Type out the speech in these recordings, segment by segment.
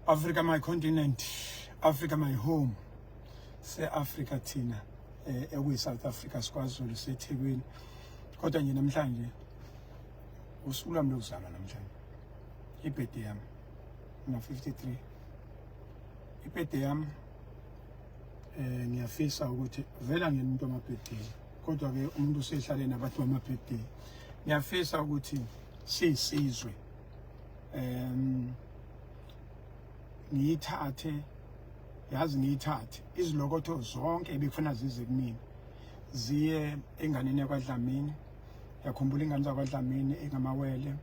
Africa my continent, Africa my home. Se Africa thina ekuyi South Africa, siKwaZulu, seThekwini. Kodwa nje namhlanje usuku lwami lokuzalwa namhlanje. Ibirthday yami. Ngina 53. Ibirthday yami, ngiyafisa ukuthi vela ngimuntu amabirthday, kodwa ke umuntu usehlale nabantu bamabirthday. Ngiyafisa ukuthi sisizwe ngiyithathe, yazi, ngiyithathe izilokotho zonke ebekufuna zize kumina ziye enganeni yakwaDlamini. Yakhumbula ingane zakwaDlamini engamawele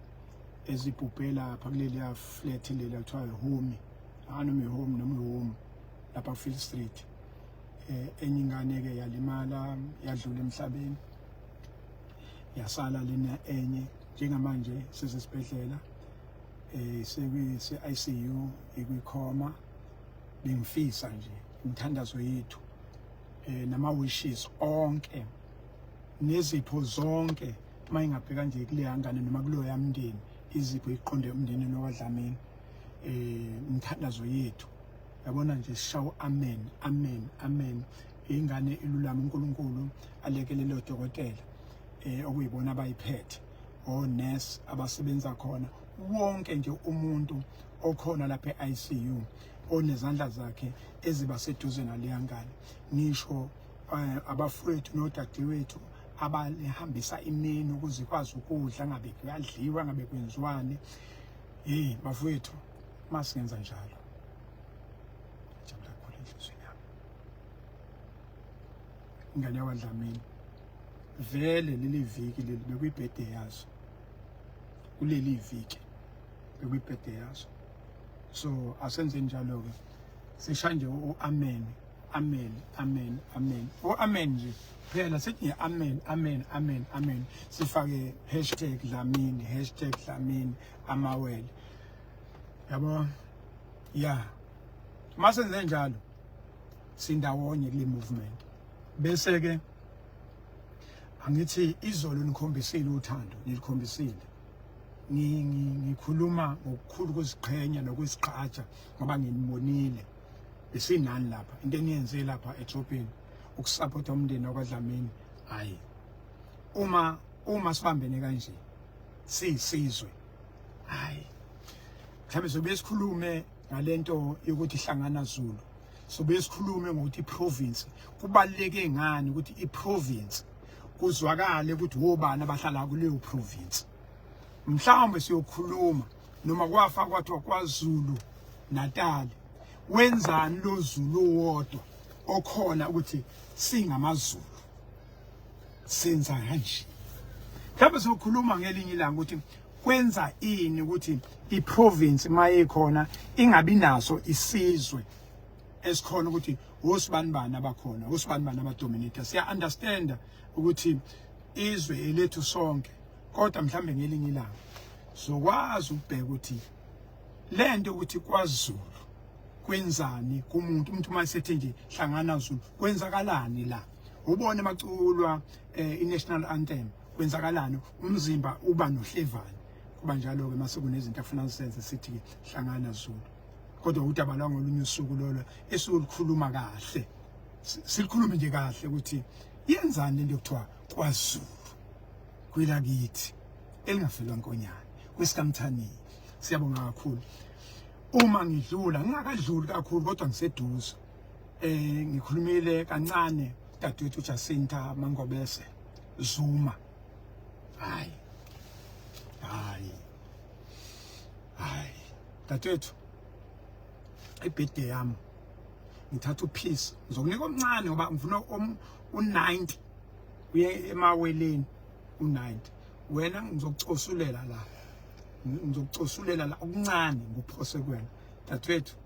ezibhubhe lapha kuleliya flat leli kuthiwa ihome, anoma ihome noma ihome lapha ku-Field Street. Enye ingane ke yalimala, yadlula emhlabeni, yasala lena enye njengamanje sesesibhedlela, sekwi ICU, ikwikhoma. Bengifisa nje imithandazo yethu nama wishes onke nezipho zonke mayingabheka nje kuleya ngane noma kuloya mndeni, izipho iqonde umndeni wakwaDlamini. Imithandazo yethu, yabona nje, sishawo amen, amen, amen. Ingane ilulama, uNkulunkulu alekelele odokotela okuyibona abayiphethe, o-nurse abasebenza khona, wonke nje umuntu okhona lapha e-ICU onezandla zakhe eziba seduze naleya ngane, ngisho abafowethu nodadewethu abalihambisa imini ukuze ikwazi ukudla, ngabe kuyadliwa, ngabe kwenziwani. Hey bafowethu, masingenza njalo, jabula kakhulu enhliziyweni yami. Ingane yakwaDlamini vele leli viki leli bekuyibirthday yazo, kuleli viki bekuyibirthday yazo, so asenze njalo ke, sisha nje u-amen, amen, amen, amen, u-amen nje phela, sithi nje amen, amen, amen, amen, sifake #Dlamini, #Dlamini amawele, yabo ya. Masenze njalo, sindawonye kule movement. Bese ke angithi izolo nikhombisile uthando, nilikhombisile. Ngikhuluma ngokukhulu ukuziqhenya nokuzigqaja ngoba nginibonile, besinani lapha. Into eniyenze lapha edrobheni ukusupporta umndeni wakwaDlamini, hayi, uma sibambene kanje siyisizwe, hayi, mhlawumbe sobe sikhulume ngalento yokuthi hlangana Zulu, sobe sikhulume ngokuthi iprovince kubaluleke ngani, ukuthi iprovince kuzwakale ukuthi wobani abahlala kuleyo province. Mhlawumbe siyokhuluma noma kwafa kwathiwa kwaZulu Natal, wenzani lo Zulu wodwa okhona, ukuthi singamaZulu senza kanje. Mhlawumbe siyokhuluma ngelinye ilanga ukuthi kwenza ini ukuthi iprovince mayikhona ingabi naso isizwe esikhona, ukuthi osibani bani abakhona, osibani bani abadominate. Siya understand ukuthi izwe elethu sonke, kodwa mhlambe ngelinye ilanga sokwazi ukubheka ukuthi lento ukuthi kwaZulu kwenzani kumuntu, umuntu uma esethi nje hlangana Zulu, kwenzakalani la? Ubone maculwa i-national anthem, kwenzakalani? Umzimba uba nohlevane, kuba njalo ke mase kunezinto afuna sizenze, sithi ke hlangana Zulu. Kodwa udaba lwangolunye usuku lolo esulukhuluma kahle, silikhulume nje kahle ukuthi yenzani lento kuthiwa kwaZulu kwelakithi elingafelwa nkonyane kwesikamthaniya. Siyabonga kakhulu. Uma ngidlula, ngingakadluli kakhulu kodwa ngiseduze, ngikhulumile kancane dadewethu Jacinta Mangobese Zuma. Hayi hayi hayi dadewethu, ibirthday yami ngithatha upiece, ngizokunika omncane ngoba ngifuna u90 uye emaweleni, u90 wena ngizokucosulela la, ngizokucosulela la okuncane nguphose kuwena dadewethu.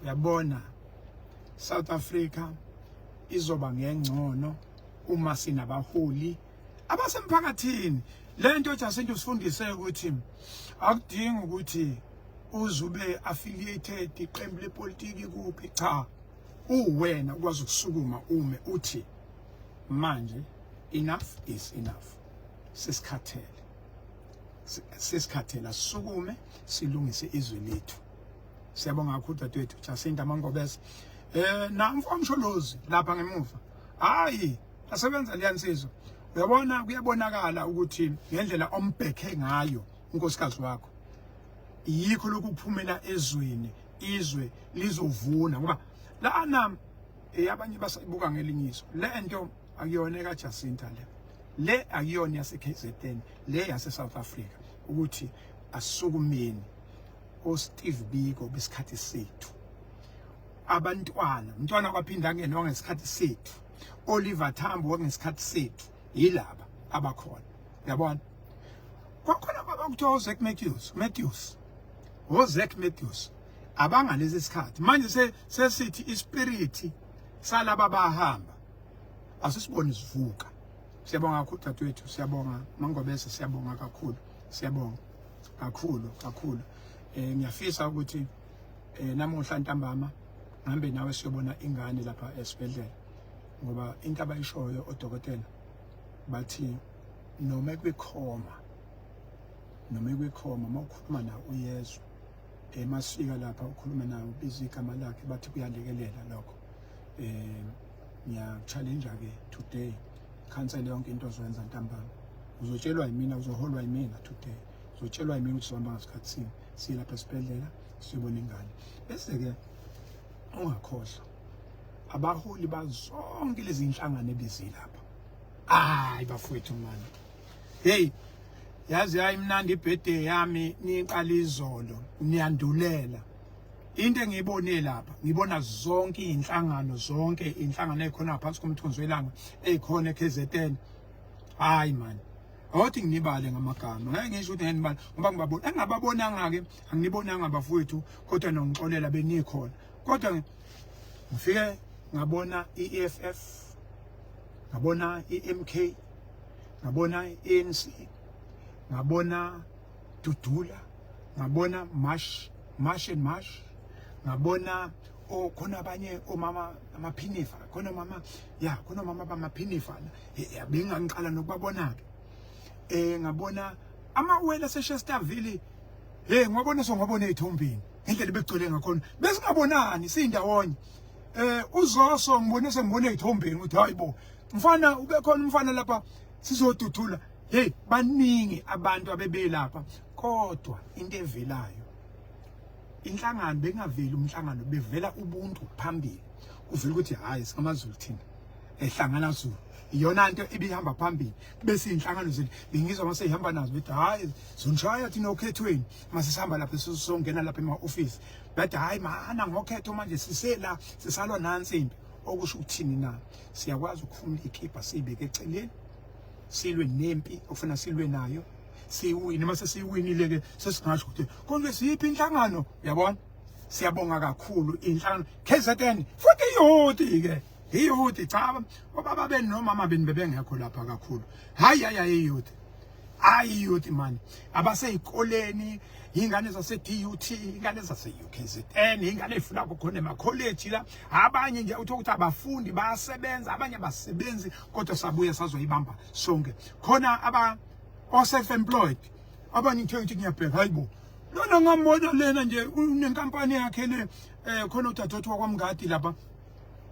Uyabona, South Africa izoba ngengcono uma sinabaholi abasemphakathini. Lento Jacinta usifundise ukuthi akudingi ukuthi uzube affiliated iqembu lepolitiki kuphi, cha, uwena ukwazi ukusukuma ume uthi manje enough is enough, sesikhathele, sesikhathele, asisukume silungise izwe lethu. Siyabonga kakhulu dadewethu Jacinta Mangobese. Na mfomsholozi lapha ngemuva. Hayi, asebenza liyansizwa. Uyabona kuyabonakala ukuthi ngendlela ombhekhe ngayo unkosikazi wakho. Yikho lokhu kuphumela ezweni, izwe lizovuna ngoba lana abanye basayibuka ngelinye iso. Le nto akuyona ekaJacinta le. Le akuyona yase KZN, le yase South Africa ukuthi asukumeni oSteve Biko besikhathi sethu. Abantwana, umntwana kwaphinda angene wangesikhathi sethu. Oliver Tambo wangesikhathi sethu. Yilaba abakhona. Uyabona? Kwakhona baba kuthiwa uZach Matthews, Matthews. OZach Matthews abangalesi sikhathi. Manje sesithi ispirit salaba bahamba. Asisibone sivuka. Siyabonga kakhulu dadewethu, siyabonga Mangobese, siyabonga kakhulu. Siyabonga kakhulu kakhulu. Ngiyafisa ukuthi namuhla ntambama ngihambe nawe siyobona ingane lapha esibhedlela ngoba into abayishoyo odokotela bathi noma ekwikhoma noma ekwikhoma uma ukhuluma nawe uyezwa masifika lapha ukhulume nawe ubiza igama lakhe bathi kuyalekelela lokho. Ngiya-challenge ke today, cancel yonke into ozoyenza ntambama, uzotshelwa yimina, uzoholwa yimina today, uzotshelwa yimina ukuthi sohamba ngasikhathi sini siye lapha esibhedlela siyobona ingane. Bese-ke ungakhohlwa abaholi bazonke lezi inhlangano ebizilapha. Hayi bafowethu mani, hey yazi yayimnandi ibirthday yami, niqala izolo niyandulela. Into engiyibone lapha, ngibona zonke izinhlangano, zonke inhlangano ezikhona ngaphansi komthunzi welanga ezikhona eKZN. Hayi man, awuthi nginibale ngamagama, ngeke ngisho ukuthi nginibale ngoba ngibabona engababonanga ke, anginibonanga bafowethu, kodwa nongixolela benikhona. Kodwa ngifike ngabona iEFF, ngabona iMK, ngabona iANC, ngabona Dudula, ngabona March March and March, ngabona khona abanye omama amaphinifa, khona mama ya khona mama bamaphinifa bengangiqala nokubabona ke. Ngabona amawele aseChesterville, hey ngwabona songwabona ezithombeni ngendlela ebegcwele ngakhona, besingabonani sindawonye. Uzoso ngibone sengibone ezithombeni ukuthi hayibo mfana ube khona umfana lapha sizodudula. Hey baningi abantu abebelapha, kodwa into evelayo inhlangano bengaveli umhlangano, bevela ubuntu phambili, kuvela ukuthi hayi singamaZulu thina ehlangana Zulu, iyona nto ebihamba phambili. Bese inhlangano zethu bengizwa mase ihamba nazo bethi hayi zonishaya thina okhethweni, mase sihamba lapha sisongena lapha ema office bathi hayi mana ngokhetho manje sisela sisalwa nansimbi. Okusho ukuthini na? Siyakwazi ukukhumula ikhipha siyibeke eceleni, silwe nempi ofuna silwe nayo, siyiwine. Mase siyiwinile ke sesingasho ukuthi konke siyiphi inhlangano. Uyabona, siyabonga kakhulu inhlangano KZN futhi iyodi ke iyodi. Cha obaba benu nomama benu bebengekho lapha kakhulu. Hayi hayi hayi iyodi, hayi iyodi mani, abaseyikoleni ingane zase DUT, ingane zase UKZN, ingane ezifuna khona ema college la. Abanye nje uthola ukuthi abafundi bayasebenza, abanye abasebenzi, kodwa sabuya sazoyibamba sonke. Khona aba o self employed abanye ngithe ukuthi ngiyabheka, hayibo lona ngambona lena nje unenkampani yakhe le. Khona udadewethu wakwamngadi lapha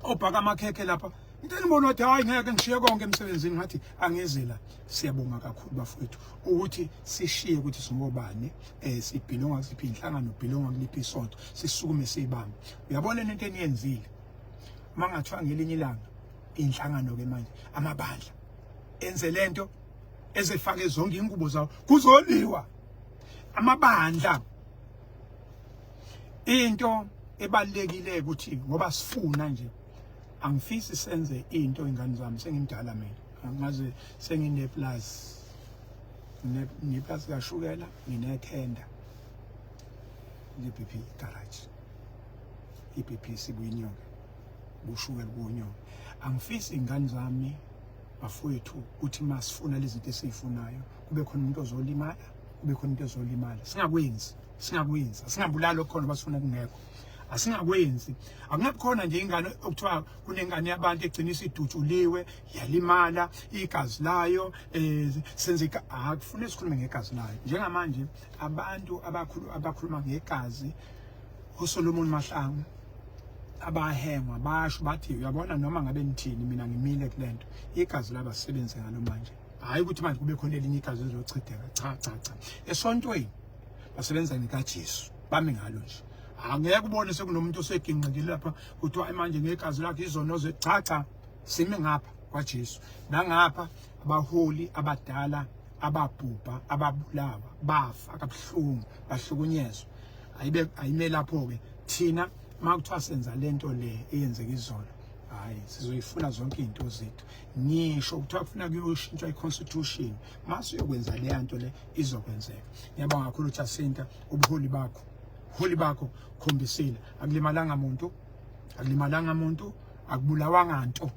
obhaka amakhekhe lapha, into enibona ukuthi hayi ngeke ngishiye konke emsebenzini, ngathi angeze la. Siyabonga kakhulu bafowethu ukuthi sishiye ukuthi singobani, sibhilonga kusiphi inhlangano, bhilonga kuliphi isonto, sisukume siyibambe. Uyabona into eniyenzile, mangathiwa ngelinye ilanga inhlangano ke manje amabandla enze lento ezefake zonke ingubo zawo, kuzoliwa amabandla. Into ebalekile ukuthi ngoba sifuna nje, angifisi senze into ingane zami, sengimdala mina, angaze sengine plus ne plus kashukela, nginethenda le BP garage, iBP sibuyinyoka, bushukela kunyoka. Angifisi ingane zami bafowethu ukuthi masifuna lezi zinto esizifunayo kube khona umuntu ozolimala, kube khona into ezolimala. Singakwenzi, singakwenzi, asingabulali okukhona basifuna kungekho, asingakwenzi. Akungabi khona nje ingane okuthiwa kunengane yabantu egcina isidutshuliwe yalimala igazi layo, senze akufune sikhulume ngegazi layo. Njengamanje abantu abakhuluma ngegazi uSolomon Mahlangu abahengwa basho bathi uyabona noma ngabe nithini, mina ngimile kulento, igazi labasebenze ngalo manje, hayi ukuthi manje kube khona elinye igazi elizochitheka. Cha, cha, cha, esontweni basebenza nikaJesu, bami ngalo nje. Angeke ubone sekunomuntu oseginqikile lapha kuthiwa manje ngegazi lakhe izono ze. Cha, cha, sime ngapha kwaJesu nangapha abaholi abadala ababhubha, ababulawa, bafa kabuhlungu, bahlukunyezwa. Ayibe ayime lapho ke. Thina makuthiwa senza lento le eyenzeka izolo, hayi, sizoyifuna zonke izinto zethu. Ngisho kuthiwa kufuna kuyoshintshwa i-constitution, masiyokwenza leya nto le, izokwenzeka. Ngiyabonga kakhulu Jacinta, ubuholi bakho, holi bakho khombisile, akulimalanga muntu, akulimalanga muntu, akubulawanga nto.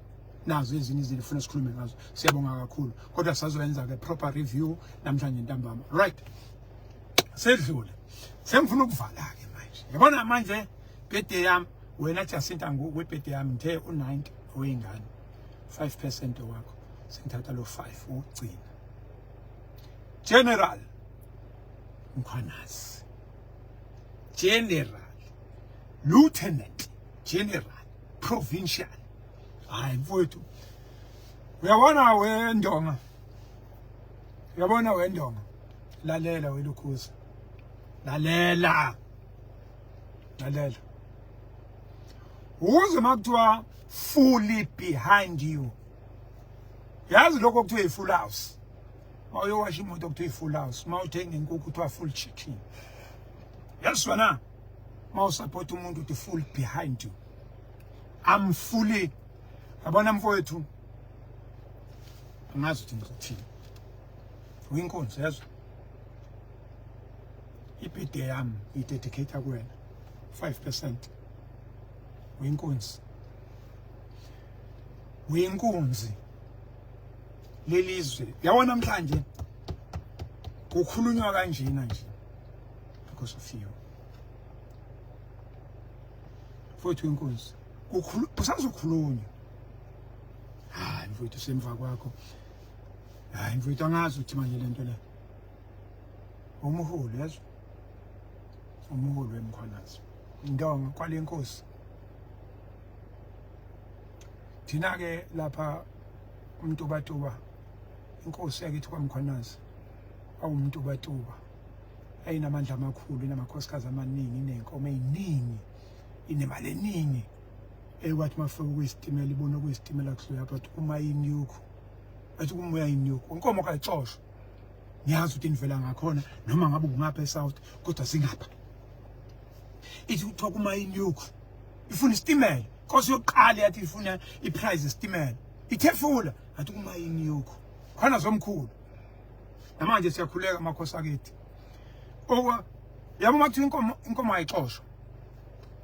Nazo ezinye izinto funa sikhulume ngazo. Siyabonga kakhulu, kodwa sazoyenza ke proper review namhlanje ntambama. Right, sedlule, sengifuna ukuvala ke manje. Yabona manje birthday yami, wena Jacinta, ngokwe-birthday yami ngithe u90 oyingane, 5% wakho, sengithatha lo 5 wokugcina. General Mkhwanazi, General, Lieutenant General, Provincial. Hayi mfowethu, uyabona wendonga, uyabona wendonga, lalela welukhuza, lalela, lalela, ukuze makuthiwa fully behind you, yazi lokho kuthiwa i-full house. Mawuyowasha imoto kuthiwa i-full house, mawuthenga inkukhu kuthiwa full chicken. Yes wena, mawusupport umuntu uthi full behind you. I'm fully, yabona mfowethu, angazi ukuthi ngizothini. Uyinkonzo, yezwa, ibirthday yami ngiyidedicate kuwena, 5%. Uyinkunzi, uyinkunzi lelizwe. Yabona namhlanje kukhulunywa kanjena nje because of you mfowethu. Inkunzi, kusazokhulunywa. Hayi mfowethu, semva kwakho. Hayi mfowethu, angazi ukuthi manje lento le, umholi, yezwa, umholi wemkhwanazi, ndonga kwale nkosi. Thina ke lapha uMtubatuba, inkosi yakithi kwaMkhwanazi awuMtubatuba, ayinamandla amakhulu, inamakhosikazi amaningi, inenkomo eziningi, inemali eningi. Ekwathi mafika kuyisitimela, ibona kuyisitimela kuhluya, but uma inyuku bathi kumoya inyuku, inkomo kayixoshwa. Ngiyazi ukuthi nivela ngakhona noma ngabe ungapha eSouth, kodwa singapha. Ithi kuthiwa kuma inyuku ifuna isitimela, inkosi yokuqala yathi ifuna iprize isitimela, ithefula athi kuma inyuku khona zomkhulu. Namanje siyakhuleka amakhosi akithi. Okwa yabo makuthiwa inkomo, inkomo ayixoshwa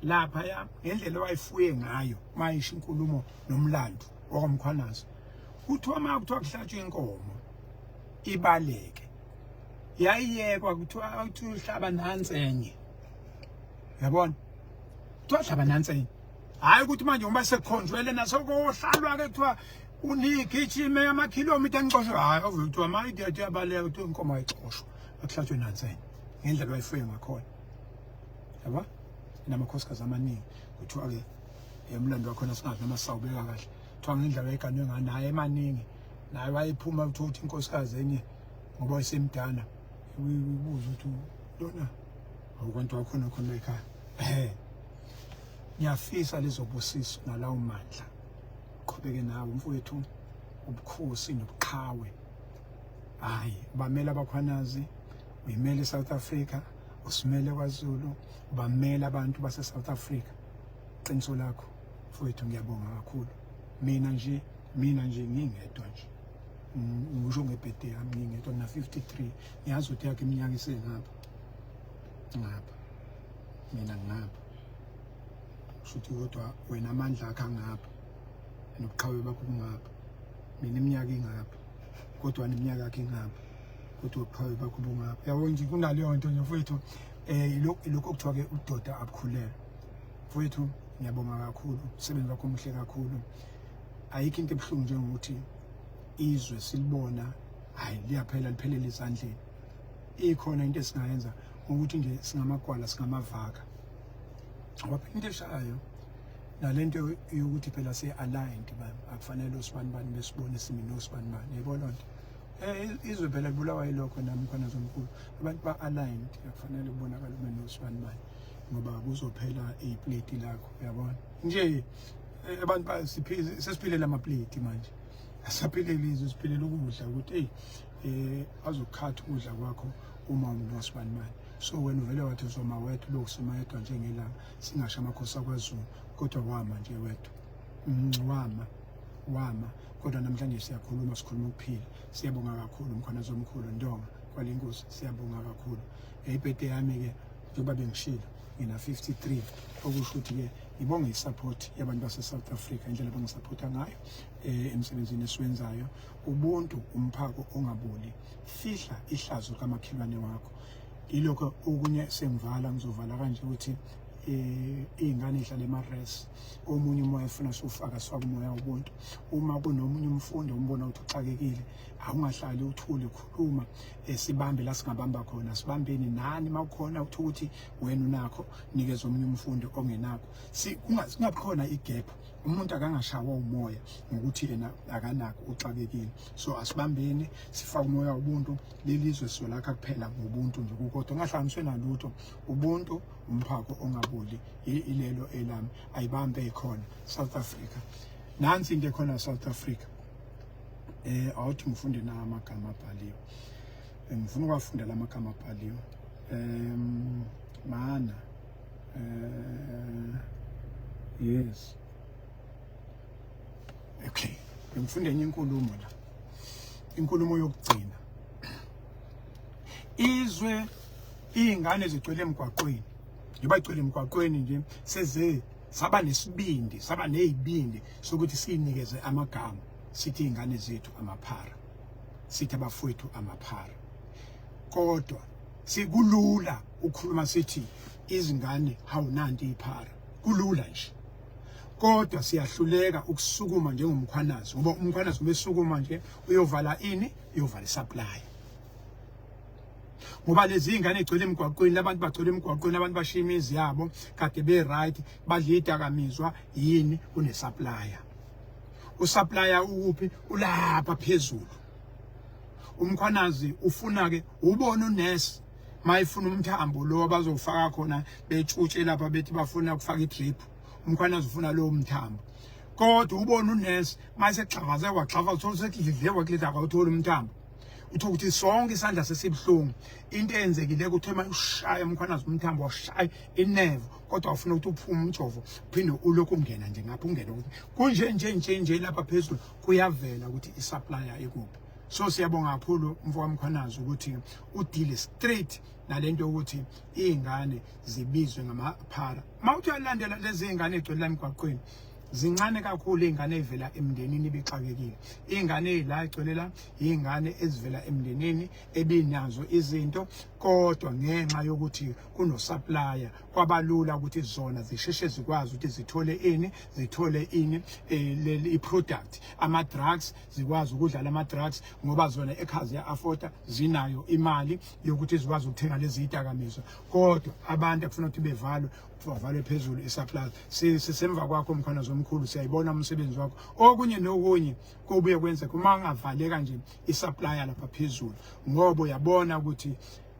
lapha ya ngendlela owayifuye ngayo. Mayisho inkulumo nomlando wakwamkhwanazi, kuthiwa uma kuthiwa kuhlatshwa inkomo ibaleke, yayiyekwa, kuthiwa kuthiwa uhlaba nansi enye. Yabona, kuthiwa hlaba nansi enye, hayi ukuthi manje ngoba sekukhonjwele nasokohlalwa ke kuthiwa unigijime amakhilomitha nixoshwe. Hayi, ove kuthiwa ma idiyathi yabaleka, kuthiwa inkomo ayixoshwa, akuhlatshwe nansi enye ngendlela wayifuye ngakhona. Yabo, inamakhosikazi amaningi. Kuthiwa-ke umlando wakhona singazi noma sisawubeka kahle. Kuthiwa ngendlela wayeganwe ngayo naye emaningi, naye wayephuma, kuthiwa ukuthi inkosikazi enye ngoba wayesemdala ibuza ukuthi lona awukanti wakhona khona ekhaya. Ngiyafisa lezo busiso nalawo mandla qhubeke nawe mfowethu, ubukhosi nobuqhawe. Hayi, ubamela abakhwanazi, uyimele iSouth Africa, usimele kwaZulu, ubamela abantu base South Africa. Qiniso lakho mfowethu, ngiyabonga kakhulu. Mina nje, mina nje ngingedwa nje, ngisho ngebirthday yami ngingedwa na 53, ngiyazi ukuthi yakhe iminyaka isengapha ngapha, mina ngapha kushuthi, kodwa wena amandla akhe angapha nobuqhawe bakho kungapha. Mina iminyaka ingapha, kodwa neminyaka yakhe ingapha, kodwa ubuqhawe bakho bungapha. Yabo nje kunaleyo nto nje mfowethu, ilokho okuthiwa ke udoda abukhulelwe. Mfowethu, ngiyabonga kakhulu, umsebenzi wakho omuhle kakhulu. Ayikho into ebuhlungu njengokuthi izwe silibona hayi liyaphela, liphelele ezandleni. Ikhona into esingayenza ukuthi nje singamagwala, singamavaka. Ngoba into eshayo nalento yokuthi phela se-aligned bami, akufanele osibani bani besibone simi nosibani bani, yebo loo nto. Izwe phela libulawa yilokho nami khona zomkhulu, abantu ba-aligned, akufanele kubonakale ube nosibani bani ngoba kuzophela ipleti lakho, uyabona nje. Abantu sesiphilela amapleti manje, asaphileli izwe, siphilela ukudla ukuthi eyi azokukhatha ukudla kwakho uma unosibani bani. So wena uvele wathi uzoma wedwa, ube usima wedwa njengelanga, singasho amakhosi akwaZulu, kodwa wama nje wedwa, wama wama. Kodwa namhlanje siyakhuluma, sikhuluma ukuphila. Siyabonga kakhulu Mkhwanazi omkhulu, Ndonga kwalenkosi, siyabonga kakhulu. Ibhede yami-ke njengoba bengishilo ngina 53, okusho ukuthi-ke ngibonge i-support yabantu base-South Africa, indlela abangisapotha ngayo emsebenzini esiwenzayo. Ubuntu umphako ongaboli, fihla ihlazo kamakhelwane wakho. Ilokho okunye sengivala, ngizovala kanje ukuthi iy'ngane ey'hlala ema-res, omunye umoya efuna siwufaka, sifake umoya wobuntu. Uma kunomunye umfundi umbona ukuthi uxakekile, awungahlali uthule, khuluma, sibambe la singabamba khona, sibambeni nani. Uma kukhona uthi ukuthi wena unakho, nikeza omunye umfundi ongenakho, kungabi khona i-gap, umuntu akangashawa umoya ngokuthi yena akanakho, uxakekile. So asibambeni, sifake umoya wobuntu. Leli zwe sizolakha kuphela ngobuntu nje kukodwa, ungahlanganiswe nalutho. Ubuntu umphako ongaboli, ilelo elami. Ayibambe ikhona South Africa, nansi into ekhona South Africa. Awuthi ngifunde na amagama abhaliwe, ngifuna ukuwafunda la magama abhaliwe. Mana yes, okay, ngifunde enye inkulumo la, inkulumo yokugcina. Izwe, iy'ngane zigcwele emgwaqweni, njengoba igcwele emgwaqweni nje, seze saba nesibindi, saba nezibindi sokuthi siyinikeze amagama, sithi iy'ngane zethu amaphara, sithi abafowethu amaphara. Kodwa sikulula ukukhuluma sithi izingane, hawu nanti iphara, kulula nje, kodwa siyahluleka ukusukuma njengoMkhwanazi, ngoba uMkhwanazi uma esukuma nje uyovala ini, uyovala i-supply, ngoba lezi ingane egcwele emgwaqweni, labantu bagcwele emgwaqweni, abantu bashiya imizi yabo kade be right, badla idakamizwa. Yini? Kune-supplier. U-supplier ukuphi? Ulapha phezulu. UMkhwanazi ufuna ke ubona unesi mayifuna umthambo lo abazofaka khona, betshutshe lapha bethi bafuna ukufaka i-drip, uMkhwanazi ufuna lowo mthambo. Kodwa ubona unesi mayesexhavaze, waxhava, uthola sekudle wakulida, akawuthola umthambo, uthola ukuthi sonke isandla sesibuhlungu. Into eyenzekile ukuthi uma ushaya uMkhwanazi umthambo, washaya inevo, kodwa ufuna ukuthi uphume umjovo, uphinde ulokhu ungena nje ngapha, ungene ukuthi kunje nje nje nje lapha phezulu, kuyavela ukuthi i-supplier ikuphi. So siyabonga kakhulu umfo kaMkhwanazi ukuthi udile straight nalento yokuthi iy'ngane zibizwe ngamaphara. Uma uthi uyalandela lezi iy'ngane ey'gcwele la emgwaqweni, zincane kakhulu iy'ngane ey'vela emndenini ebixakekile. Iy'ngane ey'la egcwele la iy'ngane ezivela emndenini ebinazo izinto, kodwa ngenxa yokuthi kuno-supplier kwabalula ukuthi zona zisheshe zikwazi ukuthi zithole ini, zithole ini, leli i-product, ama-drugs, zikwazi ukudlala ama-drugs ngoba zona ekhaya ziya-afforda, zinayo imali yokuthi zikwazi ukuthenga lezi zidakamizwa. Kodwa abantu akufuna ukuthi bevalwe, bavalwe phezulu i-supply. Sisemva kwakho Mkhwanazi omkhulu, siyayibona umsebenzi wakho. Okunye nokunye kubuye kwenzeka uma ungavaleka nje i-supplier lapha phezulu, ngoba uyabona ukuthi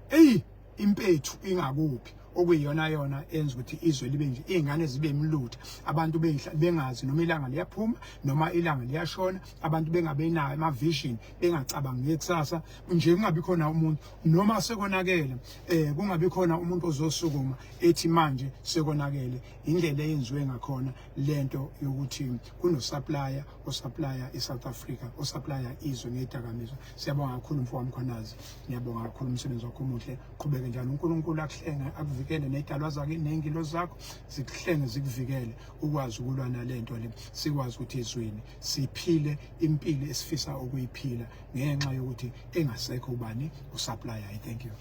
eyi impethu ingakuphi, okuyiyona yona enza ukuthi izwe libe nje, iy'ngane zibe imlutha, abantu bengazi noma ilanga liyaphuma noma ilanga liyashona, abantu bengabenayo ama-vision, bengacabangi ngekusasa nje, kungabi khona umuntu noma sekonakele, kungabi khona umuntu ozosukuma ethi manje sekonakele. Indlela eyenziwe ngakhona lento yokuthi kuno-supplier osupplier i-South Africa, osupplier izwe ngedakamizwa. Siyabonga kakhulu mfo waMkhwanazi, ngiyabonga kakhulu umsebenzi wakho omuhle, qhubeke njalo. uNkulunkulu akuhlenge, akuvikele, nezidalwa zakhe ney'ngilo zakho zikuhlenge, zikuvikele, ukwazi ukulwa nalento le, sikwazi ukuthi ezweni siphile impilo esifisa ukuyiphila ngenxa yokuthi engasekho ubani usupplier. I thank you.